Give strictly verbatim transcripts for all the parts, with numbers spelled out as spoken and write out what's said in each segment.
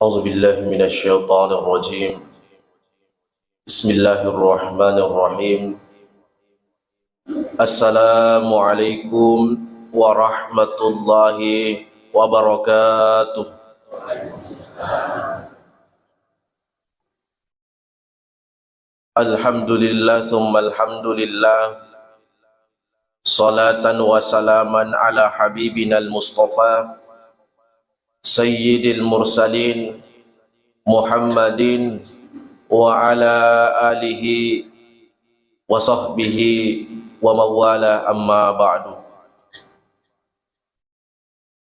أعوذ بالله من الشيطان الرجيم. بسم الله الرحمن الرحيم. السلام عليكم ورحمة الله وبركاته. الحمد لله ثم الحمد لله. صلاة وسلاما على حبيبنا المصطفى سيد المرسلين محمد وعلى آله وصحبه ومن والاه، أما بعد.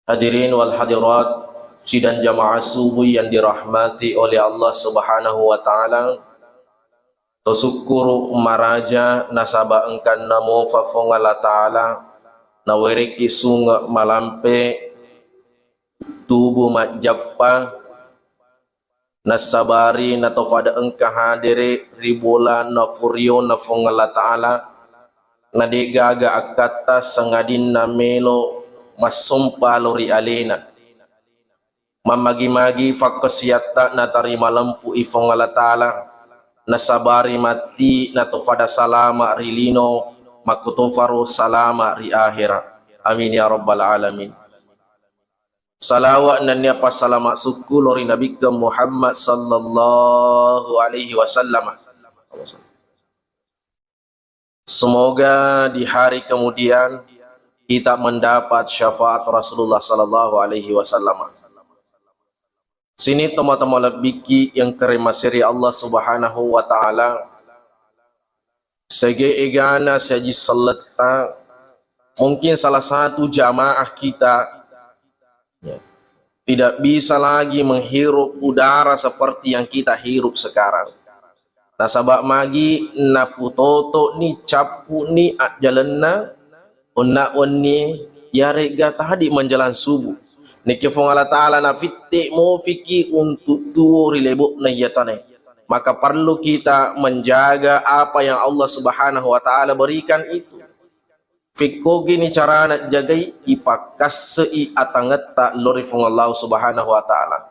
Hadirin wal hadirat, sidang jamaah subuh yang dirahmati oleh Allah Subhanahu wa Ta'ala, tosukkuru maraja nasaba engkanna mofa Fuang Allah Ta'ala nawerekki sunge malampe, tubu majjappa, nassabari natofada engka hadere ri bola nafuriona Fuang Allah Ta'ala, na de'gaga akkatta sangadinna melo massompa lao ri alena. Mammagi-magi fakkasiatta natarima lempu i Fuang Allah Ta'ala, nasabari matti natofada salama ri lino, makkutofaro salama ri ahera. Amin ya rabbal alamin. Salawa nennia passalama sukku lao ri Nabikkeng Muhammad sallallahu alaihi wasallam. Semoga di hari kemudian kita mendapat syafaat Rasulullah sallallahu alaihi wasallam. Sini tomatoa malebbiki yang keremaseri Allah Subhanahu wa Ta'ala, sege egana siaji selletta, mungkin salah satu jamaah kita, ya, tidak bisa lagi menghirup udara seperti yang kita hirup sekarang. Nasaba magi nafutoto'ni, cappu'ni ajjalenna onna wennie, yaregga tadi menjelang subuh. Nekke Fuang Allah Ta'ala nafitte mofiki untuk tuo ri lebo'na iya tane. Maka perlu kita menjaga apa yang Allah Subhanahu wa Ta'ala berikan itu. Fekkogini carana jagai, ipakkasse'i atangetta lao ri Fuang Allah Subhanahu wa Ta'ala.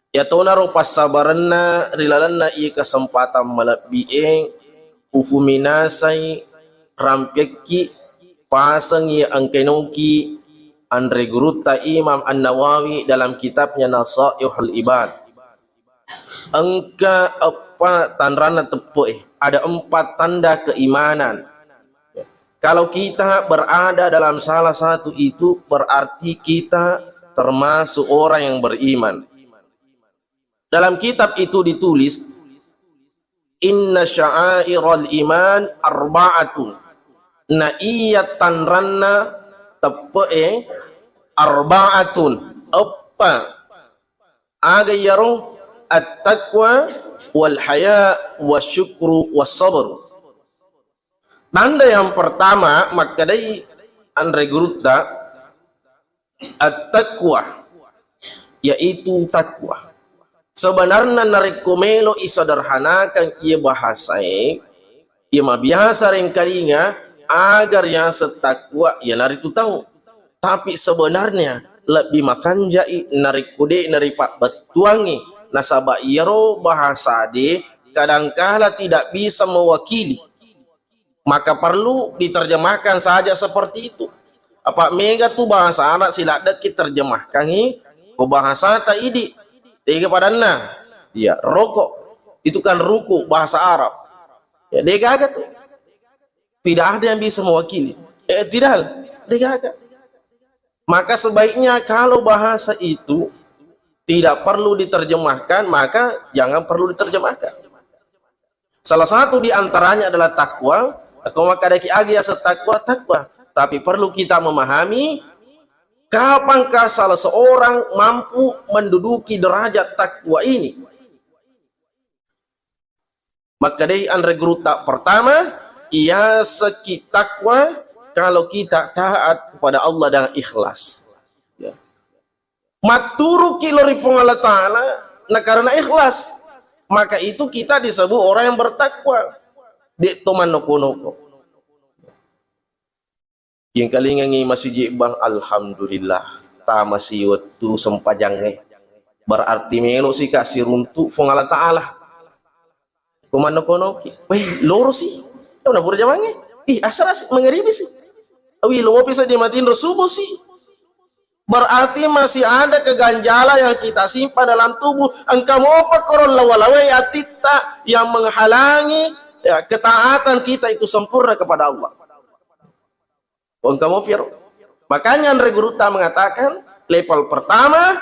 Iyatonaro passabarenna ri lalenna iye kesempatan malebbi'e, ufuminasai rampiakki paseng iye engkainoki anre gurutta Imam An-Nawawi dalam kitabnya Nasaihul Ibad. Engka eppa tanranna teppe'e, ada empat tanda keimanan. Kalau kita berada dalam salah satu itu, berarti kita termasuk orang yang beriman. Dalam kitab itu ditulis, "Inna sya'airal iman arba'atun." Na iya tanranna teppe'e, arba'atun, eppa. Aga iyaro? At-taqwa wal haya wasyukru was sabr. Tanda yang pertama makkedai anre gurutta, at-taqwa, yaitu takwa. Sebenarna narekko melo isederhanakan iye bahasae, iye mabiasa rengkalinga, aga riyaseng takwa, iyanaritu tau. Tapi sebenarnya lebbi makanjai narekko de naripabbettuangngi, nasaba iyaro bahasa de kadangkala tidak bisa mewakili. Maka perlu diterjemahkan saja seperti itu. Apa mega tu bahasa Arab siladdekki terjemahkangngi ko bahasata idi. Tega padanna? Iya, rokok. Itu kan ruku bahasa Arab. Ya, degaga tu. Tidak ada yang bisa mewakili. Eh, tidak. Degaga. Maka sebaiknya kalau bahasa itu tidak perlu diterjemahkan, maka jangan perlu diterjemahkan. Salah satu di antaranya adalah takwa. Aku makkadaki agi yaseng takwa, takwa. Tapi perlu kita memahami, kapankah salah seorang mampu menduduki derajat takwa ini? Makkedai anre gurutta, pertama, iyasengki takwa kalau kita taat kepada Allah dengan ikhlas. Ya. Matturuki lao ri Fuang Allah Ta'ala, na karena ikhlas, maka itu kita disebut orang yang bertakwa. De to mannoko-noko. Yengkalingengngi masiji bang, alhamdulillah, tamasi wettu sempajangnge. Berarti melo si ka siruntu Fuang Allah Ta'ala. Ko manno konoki, weh, loro si. Tau na pura jamangnge. Ih, asara si, mangaribi si. Awi, lo mopi saja matinro subuh si. Berarti masih ada keganjalan yang kita simpan dalam tubuh. Engka mopa koro lawa-lawai atitta yang menghalangi, ya, ketaatan kita itu sempurna kepada Allah. Engka mopi ro. Makanya Anre Gurutta mengatakan, level pertama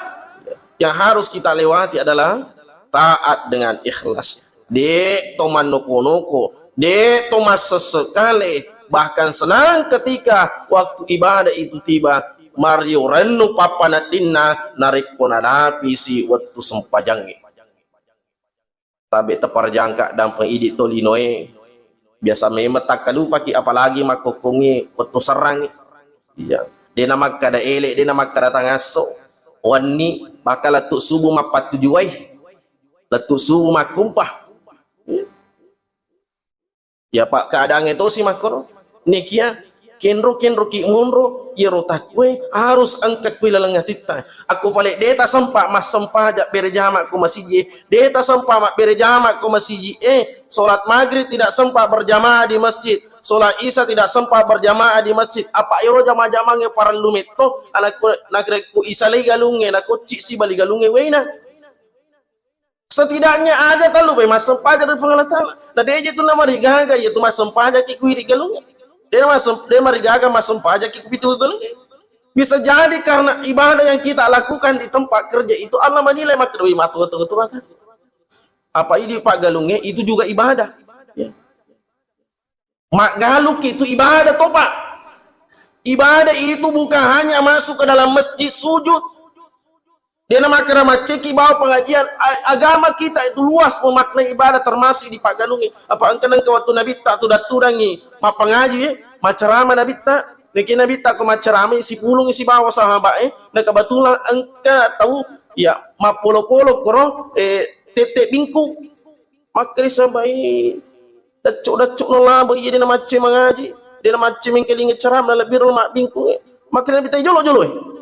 yang harus kita lewati adalah taat dengan ikhlas. De' to mannoko-noko, de' to massessekale, bahkan senang ketika waktu ibadah itu tiba, mario rennu pappaneddinna narekko nalafisi wettu sempajangnge. Tabe' taparjangka dampeng idi tolinoe. Biasa memang takkalufaki, apalagi makkokkongngi wettu serrangngi. Iya. De' namakkada ele', de' namakkada tangasso, wenni, maka lettu subuh mappattujuai. Lettu subuh makkumpah. Iya. Ya, Pak, keadaangnge tosi makkoro. Nekia, kenro-kenroki monro, iyaro takkue harus engka kui laleng atitta. Akko pale de' tasempa massempaja bere jama ko masiji e, de' tasempa mabbere jama ko masiji e, sholat maghrib tidak sempat berjamaah di masjid, sholat isya tidak sempat berjamaah di masjid. Apa ero jama-jamangnge parellu metto, anakku nakrekku isalai galungnge, nakocci sibali galungnge wena. Setidaknya aja tellu pe massempaja ri Puang Allah Ta'ala. Na de' je tu namarigaga, iya tu massempaja ki kuiri galungnge. De' masem-, de' marigaga massempaja ki kupitu galungnge. Bisa jadi karena ibadah yang kita lakukan di tempat kerja itu Allah menilai makkeda, "Wih, matu tu tu kan." Apa idi paggalungnge itu juga ibadah. Ya. Maggalukki itu ibadah to, Pak. Ibadah itu bukan hanya masuk ke dalam masjid sujud. De' namakkeda macceki bawa pengajian. A-, agama kita itu luas memaknai ibadah termasuk di paggalungnge. Apa engka nengka waktu Nabitta tu datturangngi mappangaji, eh, maccarama Nabitta. Niki Nabitta ko maccarama sipulungngi sibawa sahabat, eh. Na kebetulan engka tau, ya, mappolo-polo koro, eh, tette bingku. Makkeda sabai, daccu-daccu na labo iya de' namacce mangaji, de' namacce mengkalinga ceramah, lebbi ro mabbingku. Makkeda Nabitta jolo-jolo.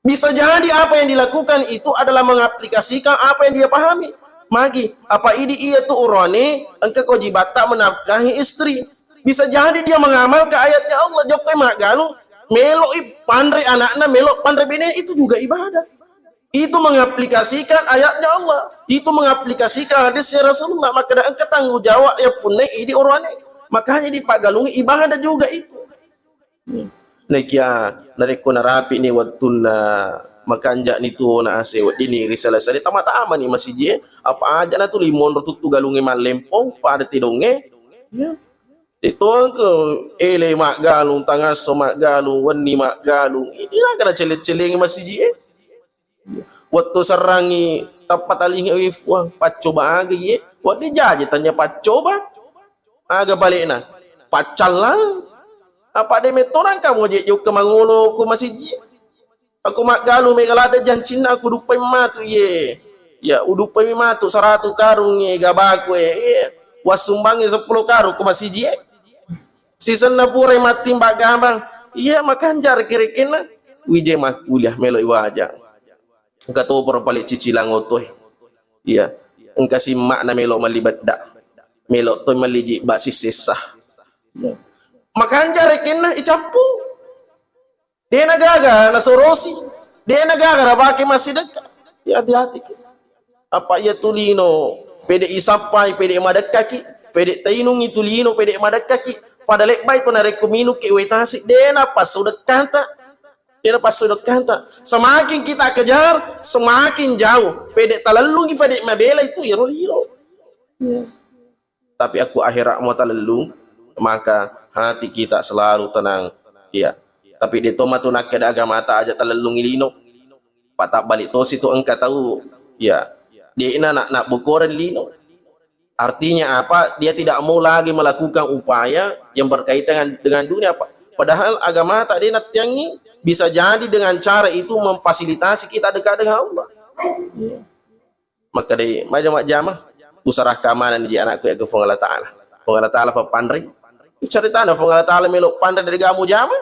Bisa jadi apa yang dilakukan itu adalah mengaplikasikan apa yang dia pahami. Magi, apa idi iya tu urane engka kewajibatta menafkahi istri. Bisa jadi dia mengamalkan ayatnya Allah, jokka maggalung, meloi panre anakna, melo panre bene, itu juga ibadah. Itu mengaplikasikan ayatnya Allah. Itu mengaplikasikan hadisnya Rasulullah. Maka engka tanggung jawab ya punna idi oroane. Makanya di paggalung ibadah juga itu. Nakia narekko narapi ni wettunna makanja ni tuona ase weddini risala-sala tama-tama ni masiji e. Apa aja na tuli monro tuttu galungnge mallempong pada tidongnge. Ya. Itu ke ele maggalung, tangasso maggalung, wenni maggalung. Ini raga na cele-celengi masiji e. Wettu serrangngi tappa talinga, "Wi Fuang, paccoba aga iye?" Wedding jaji tanya paccoba. Aga bale'na? Paccallang. Apa de' metto nangka moje jokka mangolo ko masiji? Aku maggalung mega ladde jancinna, aku duppai matu iye. Ya, uduppai matu saratu karung iye gabaku e. Iye. Wassumbangi seppulo karung ko masiji e. Sisenna purai mattimba gabang. Iya, makanja rekeng-rekenna. Wije makkuliah melo iwaja. Engka toporo pale cicilang otoe. Iya. Engka simma'na melo malli bedda. Melo toi malli jibba sissessa. Iya. Makanja rekenna icappu. Dena gaga nasorosi. Dena gaga napake massidekka. Ya, hati-hati. Apa iya tu lino pede isappai, pede madekkaki, pede tainungi tu lino, pede madekkaki. Pada lebbai ko narekko minungki wae tasik, dena passudekkanta. Dena passudekkanta. Semakin kita kejar, semakin jauh. Pede talellungi, pede mabela itu iyaro lino. Ya. Tapi akku akhirat mo talellung, maka hati kita selalu tenang. Iya. Tapi de to matu nakkeda agamata aja talellungi lino. Patabbalik tosi tu engka tau, ya, de'na na, nabbokoreng lino. Artinya apa? Dia tidak mau lagi melakukan upaya yang berkaitan dengan, dengan dunia, Pak. Padahal agama tak dia nattiangi, bisa jadi dengan cara itu memfasilitasi kita dekat dengan Allah. Iya. Makkedai, "Maja majjama, usarahkan maneng ni je anakku ya ke Puang Allah Ta'ala." Puang Allah Ta'ala fappanrei. Ceritana Puang Allah Ta'ala melo panre de gaga mujama.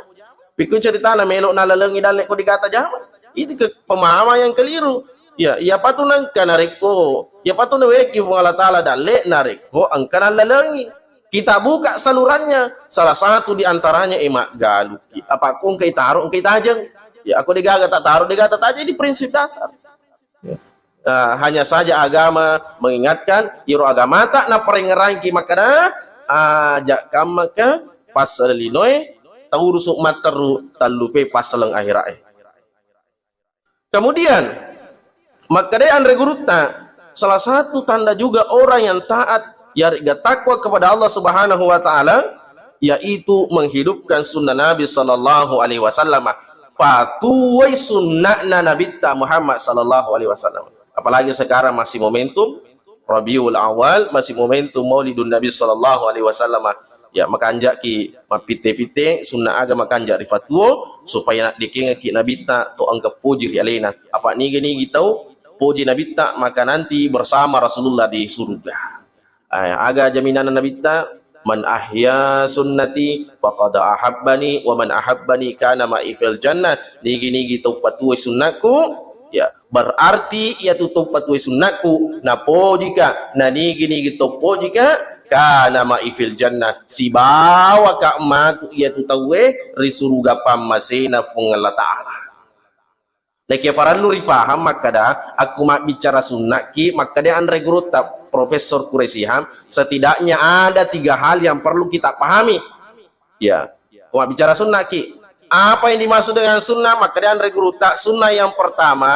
Pikku ceritana melo nalalengi dalle ko de gaga tajama. Itu ke pemahaman yang keliru. Ya, iyapa tu nengka narekko, iyapa tu nawerekki Puang Allah Taala dalle narekko engka nallalengi. Kita buka salurannya, salah satu di antaranya e maggaluki. Apa ko engka itaro, engka itajeng. Ya, ako degaga tak taro, degaga tak tajeng, ini prinsip dasar. Ya. Nah, hanya saja agama mengingatkan, iro agamata naparengerangki makkada, aja kammaka passaleng linoe, taurusu matteru tallupe passaleng akhira'e. Kemudian, makkeda anre gurutta, salah satu tanda juga orang yang taat, yarega takwa kepada Allah Subhanahu wa Ta'ala, yaitu menghidupkan sunnah Nabi Sallallahu Alaihi Wasallam. Patuwai sunnahna Nabitta Muhammad Sallallahu Alaihi Wasallam. Apalagi sekarang masih momentum Rabiul Awal, masih momentum Maulidun Nabi Sallallahu Alaihi Wasallam. Ya, makanjaki mappitte-pitte, sunnah aga makanja rifatuo, supaya naddekengaki Nabitta to engka poji ri alena. Apa nigi-nigi tau poji Nabitta, maka nanti bersama Rasulullah di surga. Ah, aga jaminanna Nabitta, "Man ahya sunnati faqad ahabbani, wa man ahabbani kana ma'i fil jannah." Nigi-nigi tau patuwai sunnakku, ya, berarti iyatu tau patuwai sunnakku, napojika, na nigi-nigi tau pojika, kana ma'i fil jannah, sibawaka matu iyatu tauwe ri suruga pammasena Puang Allah Ta'ala. Naekia farellu rifahang makkada, akku mabbicara sunnaki, makkada anre gurutta Profesor Quraish Shihab, setidaknya ada tiga hal yang perlu kita pahami. Ya, ko mabbicara sunnaki. Apa yang dimaksud dengan sunnah? Makkada anre gurutta, sunnah yang pertama,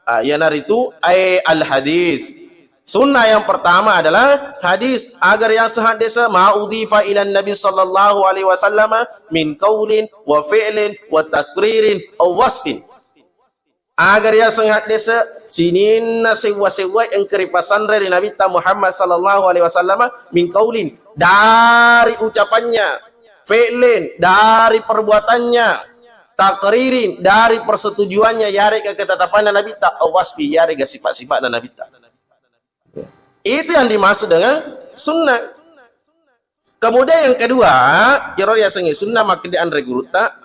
ah, iyanaritu, ai al-hadis. Sunnah yang pertama adalah hadis. Aga riaseng haddese, ma udhifa ila Nabi Sallallahu Alaihi Wasallam min qaulin wa fi'lin wa takririn aw wasfin. Aga riaseng haddese, sininna sewwa-sewwa engka ripasanre ri Nabitta Muhammad Sallallahu Alaihi Wasallam, min qaulin, dari ucapannya, fi'lin, dari perbuatannya, takririn, dari persetujuannya, yarega ketetapanna Nabitta, aw wasfi, yarega sifat-sifatna Nabitta. Itu yang dimaksud dengan sunnah. Kemudian yang kedua, iyaro riasengnge sunnah makkeda anre gurutta,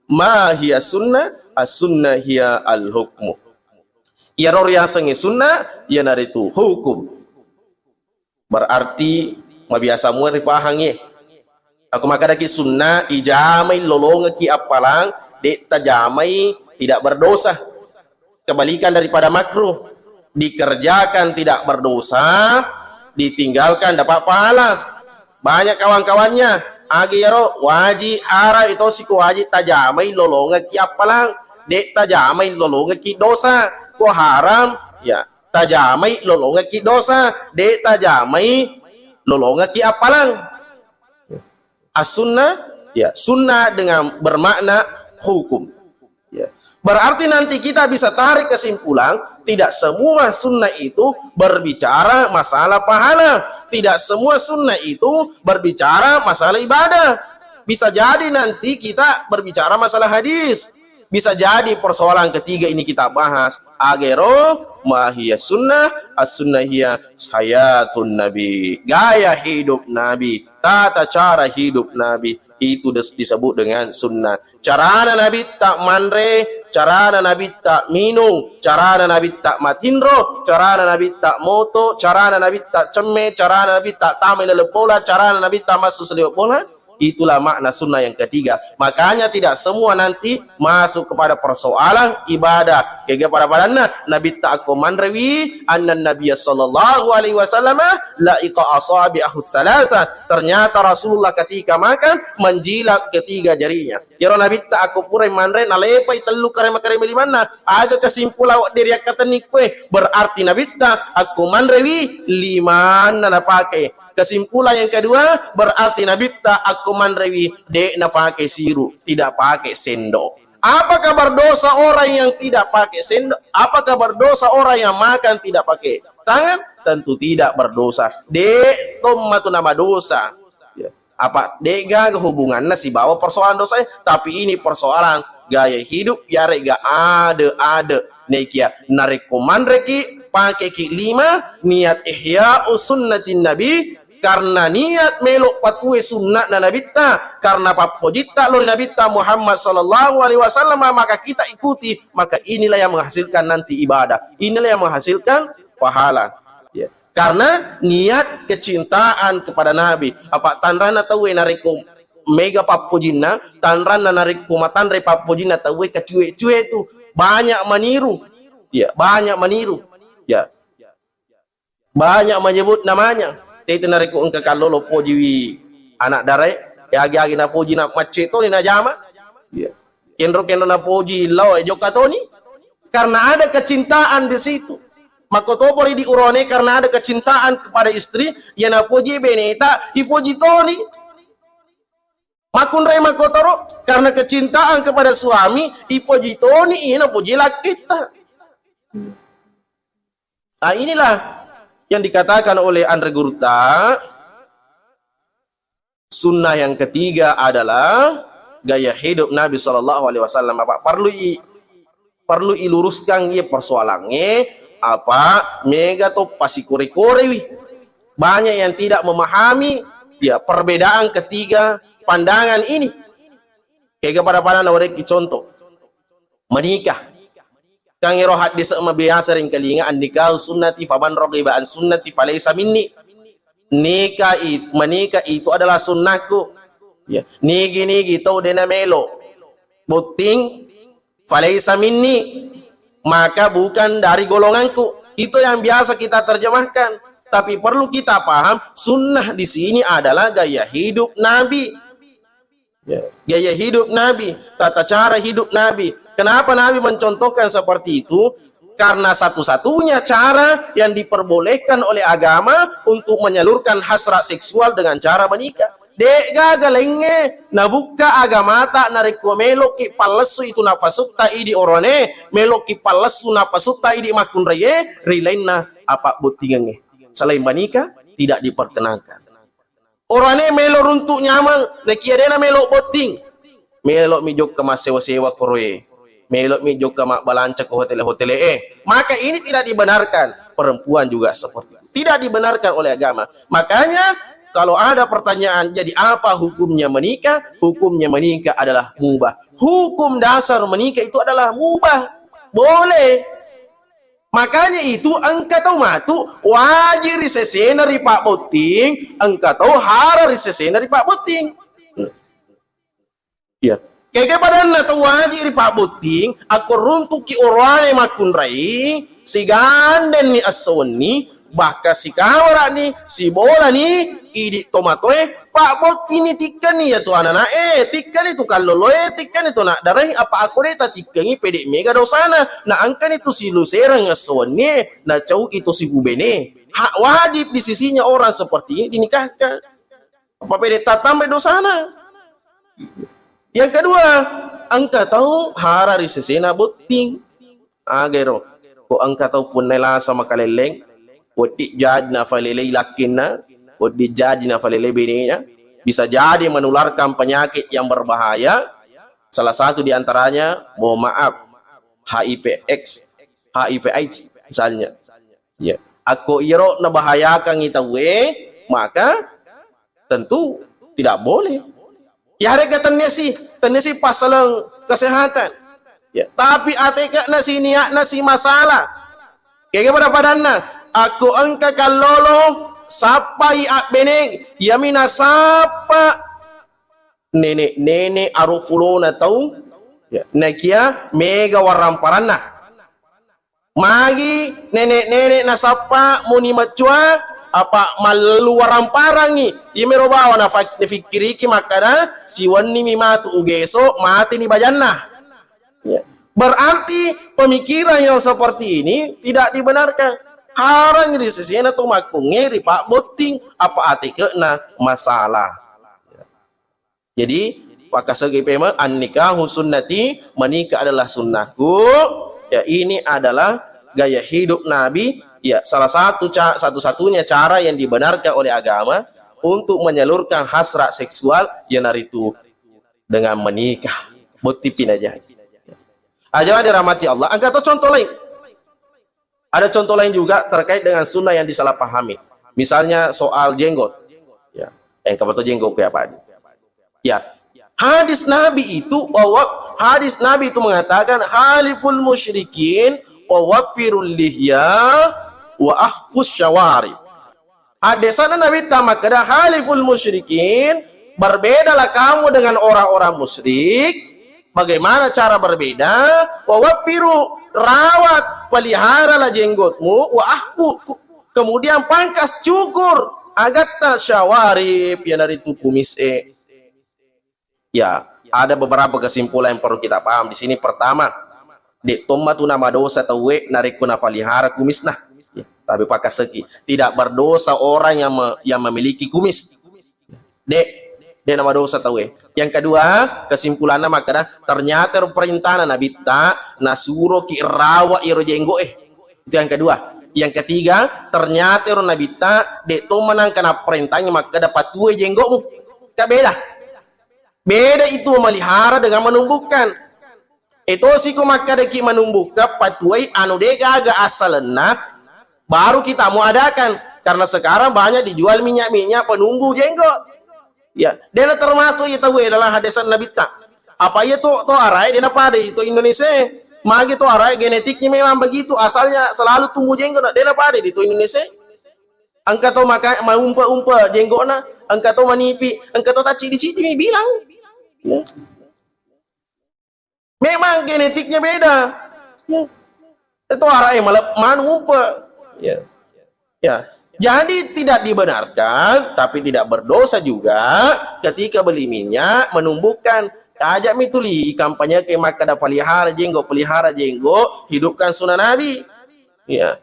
ma hiya sunnah, as-sunnah hiya al-hukmu. Iyaro riasengnge sunnah, iyanaritu hukum. Berarti mabiasa mua rifahangnge. Aku makkedaki sunnah, ijamai lolongekki appalang, de' tajamai tidak berdosa. Kebalikan daripada makruh. Dikerjakan tidak berdosa, ditinggalkan dapat pahala. Banyak kawan-kawannya, agi iyaro wajib, haram, itu siko wajib tajamai lolongekki appalang, de' tajamai lolongekki dosa. Ko haram, ya, tajamai lolongekki dosa, de' tajamai lolongekki appalang. As-sunnah, ya, sunnah dengan bermakna hukum. Ya. Berarti nanti kita bisa tarik kesimpulan, tidak semua sunnah itu berbicara masalah pahala. Tidak semua sunnah itu berbicara masalah ibadah. Bisa jadi nanti kita berbicara masalah hadis. Bisa jadi persoalan ketiga ini kita bahas. Agero, ma hiya sunnah, as-sunnah hiya hayatun nabi. Gaya hidup Nabi, tata cara hidup Nabi, itu dis-, disebut dengan sunnah. Carana Nabitta manre, carana Nabitta minung, carana Nabitta matinro, carana Nabitta moto, carana Nabitta cemme, carana Nabitta tamai laleng bola, carana Nabitta massu saliweng bola. Itulah makna sunnah yang ketiga. Makanya tidak semua nanti masuk kepada persoalan ibadah. Kega pada-padanna Nabitta akko manrewi, annan Nabiya sallallahu alaihi wasallam la'iqa asabi'ahu salasa. Ternyata Rasulullah ketika makan menjilat ketiga jarinya. Iyaro Nabitta akko purai manre nalepai tellu karema-karema limanna. Aga kesimpulan wedding riakkatenni kue? Berarti Nabitta akko manrewi limanna napake. Kesimpulan yang kedua, berarti Nabitta akko manrewi de' napake siru, tidak pakai sendok. Apakah berdosa orang yang tidak pakai sendok? Apakah berdosa orang yang makan tidak pakai tangan? Tentu tidak berdosa. De' tomma tu namadosa. Ya. Apa de'gaga hubunganna sibawa persoalan dosa, tapi ini persoalan gaya hidup, yarega ade-ade. Nekia narekko manreki, pakeki lima, niat ihya sunnatin nabi, karena niat melo' patue sunna'na Nabitta, karena pappojitta lao ri Nabitta Muhammad sallallahu alaihi wasallam, maka kita ikuti, maka inilah yang menghasilkan nanti ibadah, inilah yang menghasilkan pahala. Ya. Karena niat kecintaan kepada Nabi. Apa tanranna tauwe narekko mega pappojinna, tanranna narekko matanre pappojinna tauwe kacue-cue tu, banyak maniru. Ya, banyak maniru. Ya. Banyak menyebut namanya. Tete narekko engka kallolo pojiwi anak darae, ya agi-agi napoji na macce toni najama. Ya. Kenro-kenro napoji lao e jokka toni. Karena ada kecintaan di situ. Makkotopori di urone karena ada kecintaan kepada istri, ya napoji beneta, ipoji toni. Makkunrai makkotoro karena kecintaan kepada suami, ipoji toni, iya napoji lakkitta. Ah, inilah yang dikatakan oleh Andre Gurutta, sunnah yang ketiga adalah gaya hidup Nabi Shallallahu Alaihi Wasallam. Apa perlu i-, perlu iluruskan iya persoalannya, apa mega to pasikore-korewi. Banyak yang tidak memahami ya perbedaan ketiga pandangan ini. Kega pada-pada nawareki contoh. Menikah. Kan ero hadis mabiasa ring kalinga, "An-nikahu sunnati faman raghiba an sunnati falaysa minni." Nikah i-, menikah itu adalah sunnahku. Ya, nigi-nigi tau dena melo botting, falaysa minni, maka bukan dari golonganku. Itu yang biasa kita terjemahkan. Tapi perlu kita paham, sunnah di sini adalah gaya hidup Nabi. Ya, gaya hidup Nabi, tata cara hidup Nabi. Kenapa Nabi mencontohkan seperti itu? Karena satu-satunya cara yang diperbolehkan oleh agama untuk menyalurkan hasrat seksual dengan cara menikah. De'gaga laingnge nabukka agamata narekko meloki pallessu itu napasutta idi orone, meloki pallessu napasutta idi makkunraie, ri lainna apa bottingengnge. Selain menikah, tidak diperkenankan. Orane melo runtu nyameng, nakia dena melo botting. Melo mi jokka massewa-sewa koroe. Melo mi jokka mabbalanca ke hotel-hotel e. Maka ini tidak dibenarkan. Perempuan juga seperti itu. Tidak dibenarkan oleh agama. Makanya kalau ada pertanyaan, jadi apa hukumnya menikah? Hukumnya menikah adalah mubah. Hukum dasar menikah itu adalah mubah. Boleh. Makanya itu engka tau matu wajib ri sesena ri pabbotting, engka tau hara ri sesena ri pabbotting. Iya. Kege padanna tau wajib ri pabbotting, akko runtuki oroane makkunrai, sigandenni esso wenni, bahkan sikawara'ni, sibolani, idi tomatoe, pabbottingni tikkani ya tu anana'e, tikkani tu kalloloe, tikkani tu anak darae, apa akko de tatikkengi pede mega dosana, na engkani tu silusereng esso wennie, na cau itu sipubene. Hak wajib di sisinya orang seperti ini dinikahkan. Apa pede tatambai dosana. Yang kedua, engka tau hara ri sesena botting. Aga ero, ko engka tau punnai lasa makalelleng, wedding jaji nafalelei lakkinna, wedding jaji nafalelei benena, bisa jadi menularkan penyakit yang berbahaya, salah satu di antaranya, mohon maaf, H I V X, H I V AIDS misalnya. Ya. Akko iyaro nabahayakangngi tauwe, maka tentu tidak boleh. Yarega tennesi, tennesi passaleng kesehatan. Ya, tapi ateke'na si niatna si masalah. Kege pada-padanna, akko engka kallolo sappai abbeneng, iyami nasappa nenek-nenek aro fulona tau, ya, nakia mega waramparanna. Magi nenek-nenek nasappa muni maccua, apa malluwarang parangi. Iyamiro bawa nafa-, nafikkiriki makkada, siwenni mi matu ugeso, mati ni bajanna. Ya. Berarti pemikiran yang seperti ini tidak dibenarkan. Harang ri sesena to makkungnge ri pabbotting, apa ateke'na masalah. Jadi, pakasegi pemeng, "An-nikahu sunnati," menikah adalah sunnahku. Ya, ini adalah gaya hidup Nabi. Ya, salah satu ca-, satu-satunya cara yang dibenarkan oleh agama untuk menyalurkan hasrat seksual, yanaritu dengan menikah. Botting pinajaji. Aja dirahmati Allah. Engka to contoh lain. Ada contoh lain juga terkait dengan sunnah yang disalahpahami. Misalnya soal jenggot. Engka pato jenggo ku ya padi. Ya. Hadis Nabi itu, wa wa-, hadis Nabi itu mengatakan, "Khaliful musyrikin wa waffirul lihya wa akhfus syawarib." Hadisana Nabi ta makkeda, "Khaliful musyrikin, berbedalah kamu dengan orang-orang musyrik." Bagaimana cara berbeda? "Wa waffiru, rawat, peliharalah jenggotmu, wa akhfu, ku-, kemudian pangkas, cukur, agatta, syawarib, iyanaritu kumis e." Ya, ada beberapa kesimpulan yang perlu kita paham di sini. Pertama, de' tomma tu namadosa tauwe narekko napalihara kumisna. Ya, tapi pakaseki. Tidak berdosa orang yang me-, yang memiliki kumis. De', de' namadosa tauwe. Yang kedua, kesimpulanna makkeda, ternyata ero perintahna Nabitta, nasuroki rawa ero jenggo e. Itu yang kedua. Yang ketiga, ternyata ero Nabitta, de' tomma nangka naparentangi makkeda, "Patuai jenggomu." Ka beda. Beda itu memelihara dengan menumbuhkan. Etosi ko makkedaki menumbuhkan, patuai anu de' gaga asalenna, baru kita mau adakan. Karena sekarang banyak dijual minyak-minyak penumbuh jenggot. Ya, dena termasuk itu dalam hadisan Nabitta. Apa iya to, to arae dena pada itu Indonesia. Magi to arae genetiknya memang begitu, asalnya selalu tumbuh jenggot, dena pada itu Indonesia. Engka to maka maumpa-umpa jenggotna, engka to manipi, engka to taccidi-cidi mi bilang. Ya. Memang genetiknya beda. Ya. Itu arae malah manu umpa. Ya. Ya. Jadi tidak dibenarkan, tapi tidak berdosa juga ketika beli minyak menumbuhkan. Ajak mi tuli kampanye ke makkeda pelihara jenggot, pelihara jenggot, hidupkan sunnah Nabi. Ya.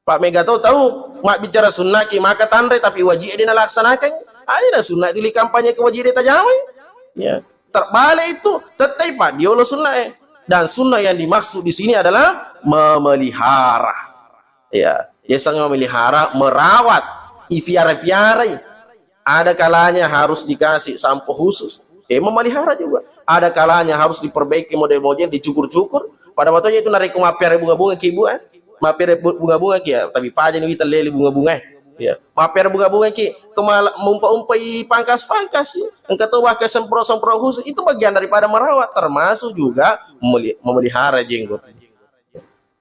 Pak mega to tau mabbicara sunnah ki maka tanre tapi wajib dia nalaksanakan. Ada sunnah tuli kampanye ke wajib dia tajamai. Ya. Terbalik itu, tettai paddiolo sunnah, eh. Dan sunnah yang dimaksud di sini adalah memelihara. Ya, ya sangat memelihara, merawat, ifiara-fiarai. Ada kalanya harus dikasih sampo khusus. Eh, memelihara juga. Ada kalanya harus diperbaiki model-model, dicukur-cukur. Pada waktunya itu narekko mappiara bunga-bunga ki, Bu, eh. Mappiara bu-, bunga-bunga ki, ya, tapi paja ni wita lele bunga-bunga, eh. Ya. Mappiara bunga-bunga ki, kemala-, mumpa-umpai pangkas-pangkas, ya. Engka to bahkan semprot-semprot khusus, itu bagian daripada merawat, termasuk juga memeli-, memelihara jenggot.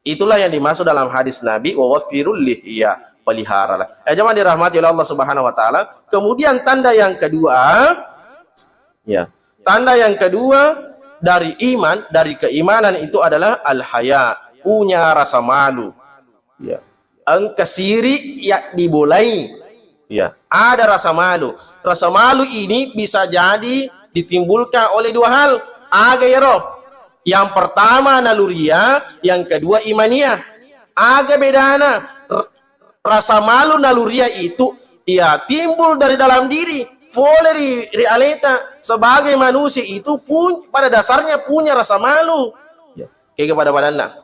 Itulah yang dimaksud dalam hadis Nabi, "Wa waffirul lihya," peliharalah. Eh, jemaah dirahmati oleh Allah Subhanahu wa Ta'ala. Kemudian tanda yang kedua, ya, tanda yang kedua dari iman, dari keimanan itu adalah al-haya, punya rasa malu. Ya. Engka siri ya dibolai. Ya, ada rasa malu. Rasa malu ini bisa jadi ditimbulkan oleh dua hal. Aga ero? Yang pertama naluria, yang kedua imania. Aga bedana? R-, rasa malu naluria itu ya timbul dari dalam diri, fole ri, ri aleta. Sebagai manusia itu pun pada dasarnya punya rasa malu. Ya, kega pada badanna.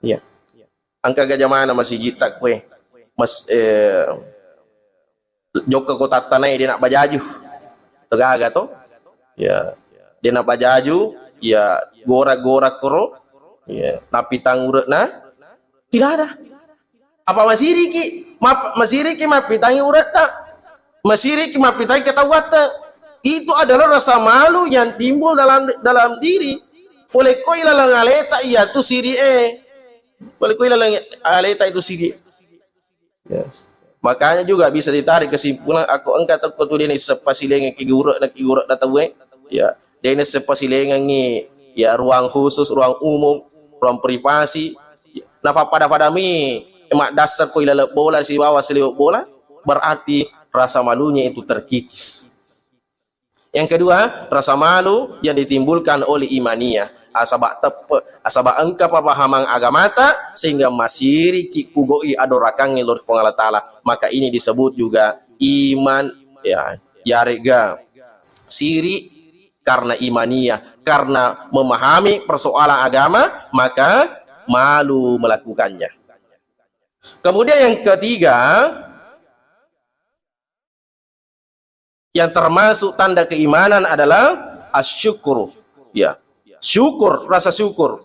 Ya. Engka ga jamana masijitta kue. Mas, eh, jokka ko tattanai de' nabbajaju. Tegaga to? Ya. De' nabbajaju, ya gora-gora koro. Ya, napitang ure'na. Tidak ada. Apa masiriki? Map-, masiriki mappitangi ure'ta. Masiriki mappitangi ketawatta. Itu adalah rasa malu yang timbul dalam, dalam diri. Fole ko ilaleng aleta iya tu siri e. Fole ko ilaleng aleta itu siri. Ya. Makanya juga bisa ditarik kesimpulan, aku engka tokko tu de' naisseng pasilengengngi guruk na, guruk na tauwe. Ya, de' naisseng pasilengengngi, ya, ruang khusus, ruang umum, ruang privasi. Nafappada-pada mi maddassar ko ilaleng bola sibawa saliweng bola, berarti rasa malunya itu terkikis. Yang kedua, rasa malu yang ditimbulkan oleh imania. Asaba teppe, asaba engka pemahaman agamata sehingga masiriki pugoi adorakangnge lao ri Puang Allah Ta'ala. Maka ini disebut juga iman, ya, yarega siri karena imania, karena memahami persoalan agama, maka malu melakukannya. Kemudian yang ketiga, yang termasuk tanda keimanan adalah asyukur. Ya. Syukur, rasa syukur.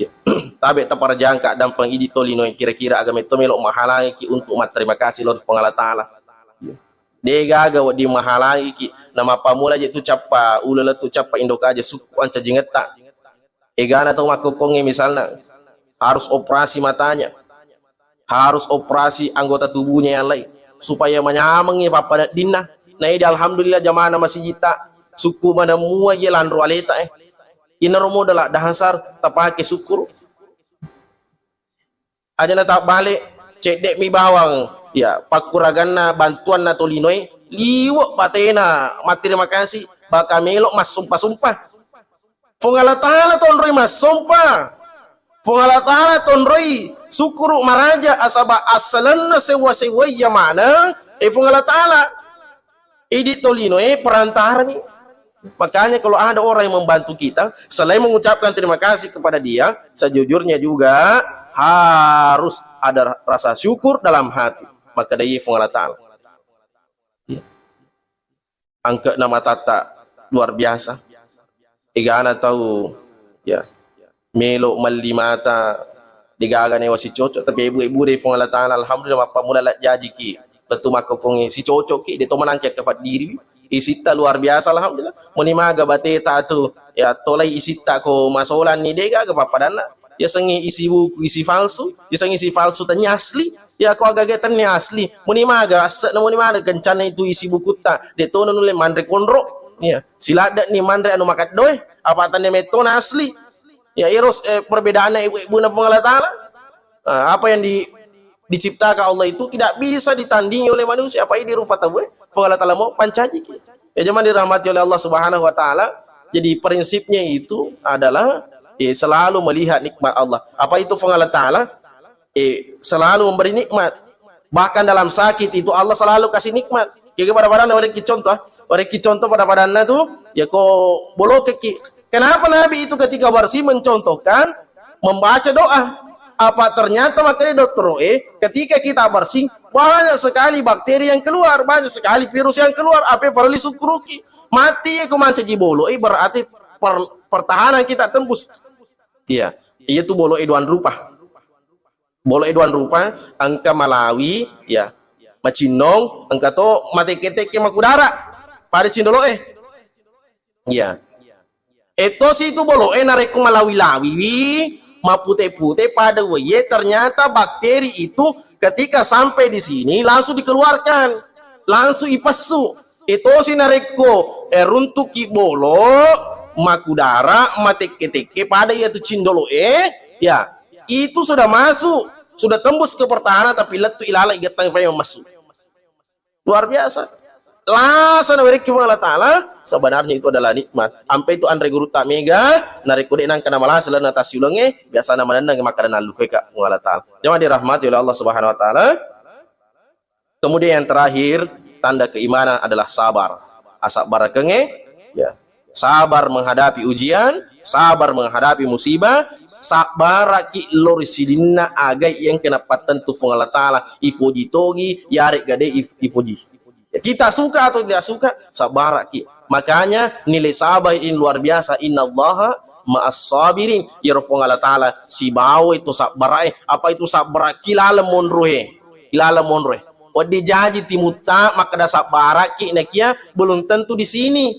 Ya. Tabe taparjangka dampeng idi tolino kira-kira agama itu melo mahalangiki untuk matterima kasih lao ri Puang Allah Ta'ala. Ya. De gaga wedding mahalangiki, na mappammula je tu cappa ulala tu cappa indokaja sukku ancajingetta. Egana tau makkokkongnge misalna harus operasi matanya, harus operasi anggota tubuhnya yang lain supaya manyamengngi pappaneddinna. Na edi alhamdulillah jamana masijitta sukku maneng mua je lanro aleta e. Inaro modala dasar tapake sukkuru. Aja na tabbale, cedde'mi bawang, ya, pakkuraganna bantuanna tolinoe, liwe' patena matterima kasih, baka melo' massompa-sompa. Puang Allah Ta'ala tonroi massompa. Puang Allah Ta'ala tonroi sukkuru' maraja, asaba' assalenna sewwa-sewwai iya maneng, eh, Puang Allah Ta'ala. Idi tolinoe perantarani. Makanya kalau ada orang yang membantu kita, selain mengucapkan terima kasih kepada dia, sejujurnya juga harus ada rasa syukur dalam hati. Maka dari Puang Allah Ta'ala. Iya. Angke na matatta luar biasa. Egana tau, ya, melo' melli mata, degaga newa sicocok, tapi ebu-ebu dei Puang Allah Ta'ala, alhamdulillah, mappammula lajjajiki, lettu makkokkongnge sicocokki, de to manangke kefaddiriwi. Isitta luar biasa, alhamdulillah. Muni maga bateta tu, ya, tolai isitta ko masolanni, degaga pappadanna. Yasengnge isi buku, isi palsu, yasengnge isi palsu, tennia asli. Ya, ko agaga tennia asli. Muni maga, asse'na muni maga, kencanna itu isi bukutta. De to nulle manre konro. Ya, siladde'ni manre anu makaddoe, apa tennia metto na asli. Ya, ero, eh, perbedaanna ebu-ebuna Puang Allah Ta'ala. Nah, apa yang di-, diciptakan Allah itu tidak bisa ditandingi oleh manusia. Apa ini rupa tahu, eh? Puang Allah Ta'ala mau pancajiki. Ya, jaman dirahmati oleh Allah Subhanahu wa Ta'ala. Jadi prinsipnya itu adalah, eh, selalu melihat nikmat Allah. Apa itu Puang Allah Ta'ala? Eh, selalu memberi nikmat. Bahkan dalam sakit itu Allah selalu kasih nikmat. Kega pada-padanna, warekki contoh, ah. Warekki contoh pada-padanna tu, ya ko bolokekki. Kenapa Nabi itu ketika bersih mencontohkan membaca doa? Apa ternyata makanya dokter, eh, ketika kita bersih, banyak sekali bakteri yang keluar, banyak sekali virus yang keluar, apa yang perlu disukkuruki? Mati ya ko mancaji bolo, eh, berarti per-, pertahanan kita tembus. Iya, iya tu bolo e duan rupa. Bolo e duan rupa, engka malawi, ya, macinnong, engka to matekke-tekke makudara. Pada cindolo e. Iya. Etosi tu bolo e narekko malawi-lawiwi, mapute-pute pada weye, ternyata bakteri itu ketika sampai di sini langsung dikeluarkan, langsung ipessu. Etosi narekko, eh, runtuki bolo, makudara, matekke-tekke pada iya tu cindolo e, ya, itu sudah masuk, sudah tembus ke pertahanan, tapi lettu ilaleng igettang pai mammassu. Luar biasa. Lasa nawerekki Puang Allah Ta'ala, sebenarnya itu adalah nikmat. Ampe itu anre gurutta mega, narekko de nangka namalasa lana tasiulengnge, biasana manenneng makkada nallufeka Puang Allah Ta'ala. Jamaah dirahmati oleh Allah Subhanahu wa Ta'ala. Kemudian yang terakhir, tanda keimanan adalah sabar. Asabbarakenge, ya. Sabar menghadapi ujian, sabar menghadapi musibah, sabbaraki lori sininna agai yang kena pattentu Puang Allah Ta'ala, ifoji togi, yaregga de if-, ifoji. Ya, kita suka atau tidak suka, sabbaraki. Makanya nilai sabar ini luar biasa. Innallaha ma'as sabirin. Iyaro Puang Allah Ta'ala sibawa itu sabbarae. Apa itu sabbara? Kilala monroe. Kilala monroe. Wedding jaji timutta makkeda sabbaraki nakia belum tentu di sini.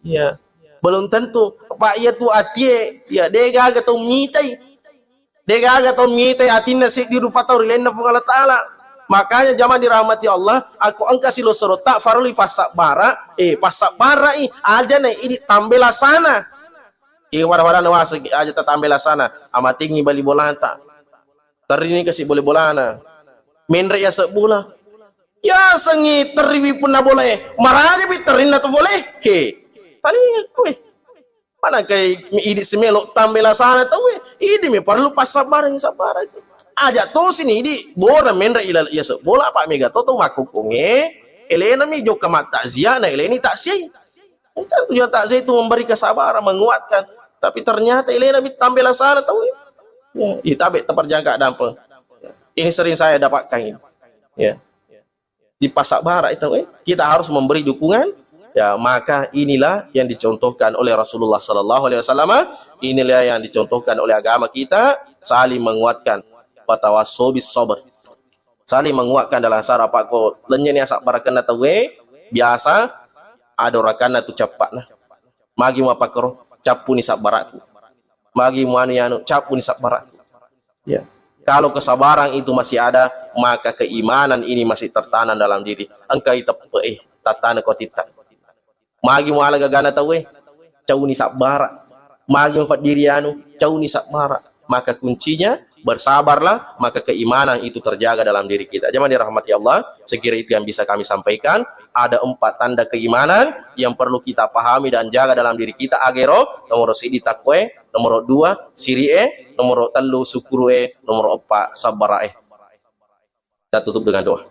Ya. Belum tentu. Apa iya tu atie, ya, de gaga tau mitai. De gaga tau mitai atinna seddi rupa tau ri lainna Puang Allah Ta'ala. Makanya jamaah dirahmati Allah, aku engka silosorotta farli passabbara, eh, passabbarai, aja na idi tambe lasana. Eh, wada-wada na waseng aja tatambe lasana, amatengi bali bolata. Terrini kasi bole bolana. Menre yaseng bola. Yasengi terriwi punna bolae. Marajapi terrinna tu bolae. He. Tali kue. Mana kai mi idi simelo tambe lasana tauwe. Idi mi perlu passabareng, sabareng. Aja tosi ni idi bora menre ila yaseng bola apa mega to tau makkukkunge. Elena mi jokka mattakziah na eleni takziah. Kan tujuan takziah itu memberi kesabaran, menguatkan. Tapi ternyata elena mi tambe lasana tauwe. Ya, itabe taperjangka dampeng. Ini sering saya dapatkan ini. Ya. Dipasabbara itu, eh. Kita harus memberi dukungan. Ya, maka inilah yang dicontohkan oleh Rasulullah sallallahu alaihi wasallam. Inilah yang dicontohkan oleh agama kita, saling menguatkan. Watawasau bis sabr. Saling menguatkan dalam sara, pakko lennye ni asabbarakenna tauwe, biasa adorakanna tu cappa'na. Magi mapakkoro, cappuni sabbarakku. Magi muanu yanu, cappuni sabbarakku. Ya. Kalau kesabaran itu masih ada, maka keimanan ini masih tertanam dalam diri. Engka iteppe, eh, tattana ko titta. Magi muala gagana tauwe, cauni sabbara. Magi mufaddiri anu, cauni sabbara. Maka kuncinya bersabarlah, maka keimanan itu terjaga dalam diri kita. Jemaah dirahmati Allah, sekira itu yang bisa kami sampaikan. Ada empat tanda keimanan yang perlu kita pahami dan jaga dalam diri kita. Agero, nomor sidi takwe, nomor dua siri'e, nomor tellu syukuru'e, nomor empat sabbarae. Kita tutup dengan doa.